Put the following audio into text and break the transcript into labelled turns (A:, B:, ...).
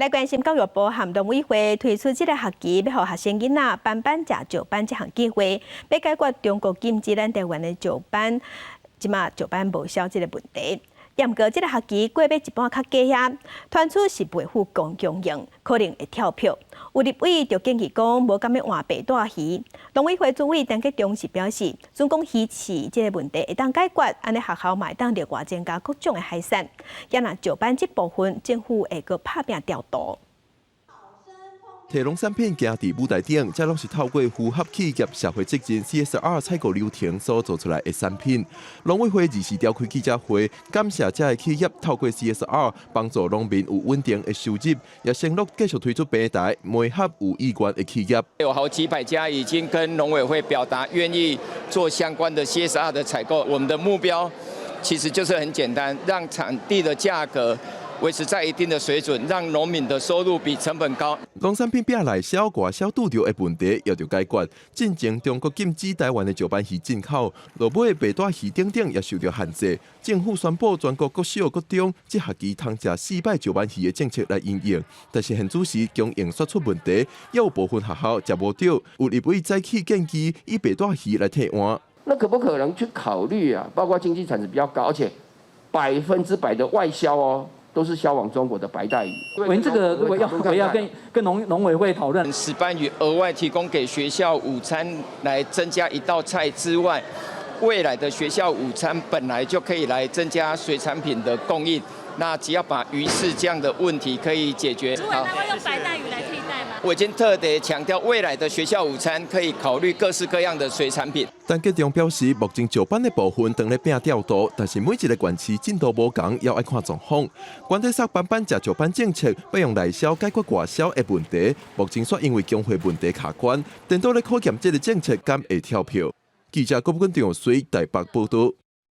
A: 來關心教育部和農委會推出這个學期欲予學生囡仔班班食石斑這項計劃，欲解決中國禁止咱台灣的石斑，這馬石斑無銷這个問題。毋過這个學期過欲一半較低遐，傳出是袂赴供應，可能會跳票。有立委就建議講，無敢欲換白帶魚。農委會主委陳吉仲是表示，準講魚翅這个問題會當解決，按呢學校嘛會當另外增加各種的海產。也若石斑這部分，政府會閣拍拚調度。
B: 提農產品行佇舞台頂，這攏是透過符合企業社會責任 CSR 採購流程所做出來的產品。農委會二時召開記者會，感謝這个企業透過 CSR 幫助農民有穩定的收入，也承諾繼續推出平台，媒合有意願的企業。
C: 有好幾百家已經跟農委會表達願意做相關的 CSR 的採購。我們的目標其實就是很簡單，讓產地的價格維持在一定的水準，讓農民的收入比成本高。
B: 農產品餅內銷外銷拄著的問題，也著解決。進前中國禁止台灣的石斑魚進口，落尾白帶魚等等也受著限制。政府宣布全國國小、國中這學期通食四擺石斑魚的政策來因應，但是現此時供應煞出問題，也有部分學校食無著，有立委早起建議以白帶魚來替換。
D: 那可不可能去考慮啊？包括經濟產值比較高，而且100%的外銷哦。都是銷往中國的白帶魚。
E: 我們這個如果要我要跟農委會討論。
C: 石斑魚額外提供給學校午餐來增加一道菜之外，未來的學校午餐本來就可以來增加水產品的供應。那只要把魚翅這樣的問題可以解決。
F: 主委，那會用白帶魚來替代嗎？
C: 我已經特別強調，未來的學校午餐可以考慮各式各樣的水產品。
B: 陳吉仲表示，目前石斑的部分當咧拼調度，但是每一个縣市進度無仝，猶愛看狀況。關體說班班食石斑政策，欲用內銷解決外銷的問題，目前煞因為供貨問題卡關，顛倒咧考驗這个政策敢會跳票。記者郭寶君、張水台北報道。